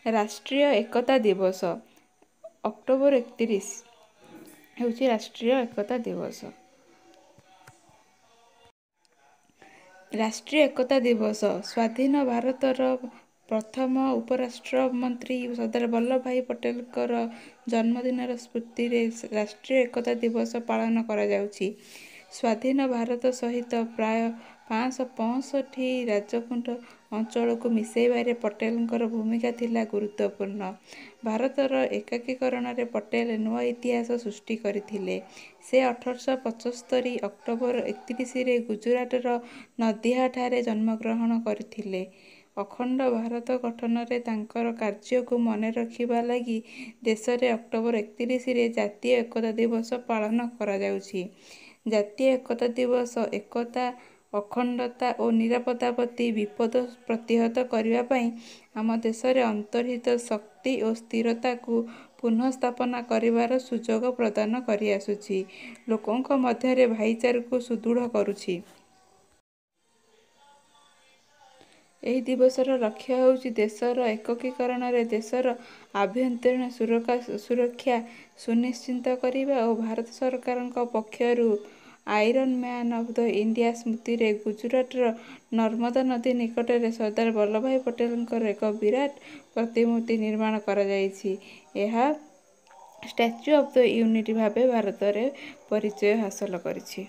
ରାଷ୍ଟ୍ରୀୟ ଏକତା ଦିବସ ଅକ୍ଟୋବର 31 ହେଉଛି ରାଷ୍ଟ୍ରୀୟ ଏକତା ଦିବସ। ରାଷ୍ଟ୍ରୀୟ ଏକତା ଦିବସ ସ୍ୱାଧୀନ ଭାରତର ପ୍ରଥମ ଉପରାଷ୍ଟ୍ରମନ୍ତ୍ରୀ ସର୍ଦ୍ଦାର ବଲ୍ଲଭ ଭାଇ ପଟେଲଙ୍କର ଜନ୍ମଦିନର ସ୍ମୃତିରେ ରାଷ୍ଟ୍ରୀୟ ଏକତା ଦିବସ ପାଳନ କରାଯାଉଛି। ସ୍ୱାଧୀନ ଭାରତ ସହିତ ପ୍ରାୟ 565 ରାଜଖଣ୍ଡ ଅଞ୍ଚଳକୁ ମିଶାଇବାରେ ପଟେଲଙ୍କର ଭୂମିକା ଥିଲା ଗୁରୁତ୍ୱପୂର୍ଣ୍ଣ। ଭାରତର ଏକକୀକରଣରେ ପଟେଲ ନୂଆ ଇତିହାସ ସୃଷ୍ଟି କରିଥିଲେ। ସେ 1875 ଅକ୍ଟୋବର 31ରେ ଗୁଜୁରାଟର ନଦିଆଠାରେ ଜନ୍ମଗ୍ରହଣ କରିଥିଲେ। ଅଖଣ୍ଡ ଭାରତ ଗଠନରେ ତାଙ୍କର କାର୍ଯ୍ୟକୁ ମନେ ରଖିବା ଲାଗି ଦେଶରେ ଅକ୍ଟୋବର 31ରେ ଜାତୀୟ ଏକତା ଦିବସ ପାଳନ କରାଯାଉଛି। ଜାତୀୟ ଏକତା ଦିବସ ଏକତା, ଅଖଣ୍ଡତା ଓ ନିରାପତ୍ତା ପ୍ରତି ବିପଦ ପ୍ରତିହତ କରିବା ପାଇଁ ଆମ ଦେଶରେ ଅନ୍ତର୍ନିହିତ ଶକ୍ତି ଓ ସ୍ଥିରତାକୁ ପୁନଃସ୍ଥାପନା କରିବାର ସୁଯୋଗ ପ୍ରଦାନ କରିଆସୁଛି, ଲୋକଙ୍କ ମଧ୍ୟରେ ଭାଇଚାରାକୁ ସୁଦୃଢ଼ କରୁଛି। ଏହି ଦିବସର ଲକ୍ଷ୍ୟ ହେଉଛି ଦେଶର ଏକକୀକରଣରେ ଦେଶର ଆଭ୍ୟନ୍ତରୀଣ ସୁରକ୍ଷା ସୁନିଶ୍ଚିତ କରିବା ଓ ଭାରତ ସରକାରଙ୍କ ପକ୍ଷରୁ iron man of the India ସ୍ମୃତିରେ ଗୁଜୁରାଟର ନର୍ମଦା ନଦୀ ନିକଟରେ ସର୍ଦ୍ଦାର ବଲ୍ଲଭଭାଇ ପଟେଲଙ୍କର ଏକ ବିରାଟ ପ୍ରତିମୂର୍ତ୍ତି ନିର୍ମାଣ କରାଯାଇଛି। ଏହା ଷ୍ଟାଚ୍ୟୁ ଅଫ୍ the unit ଭାବେ ଭାରତରେ ପରିଚୟ ହାସଲ କରିଛି।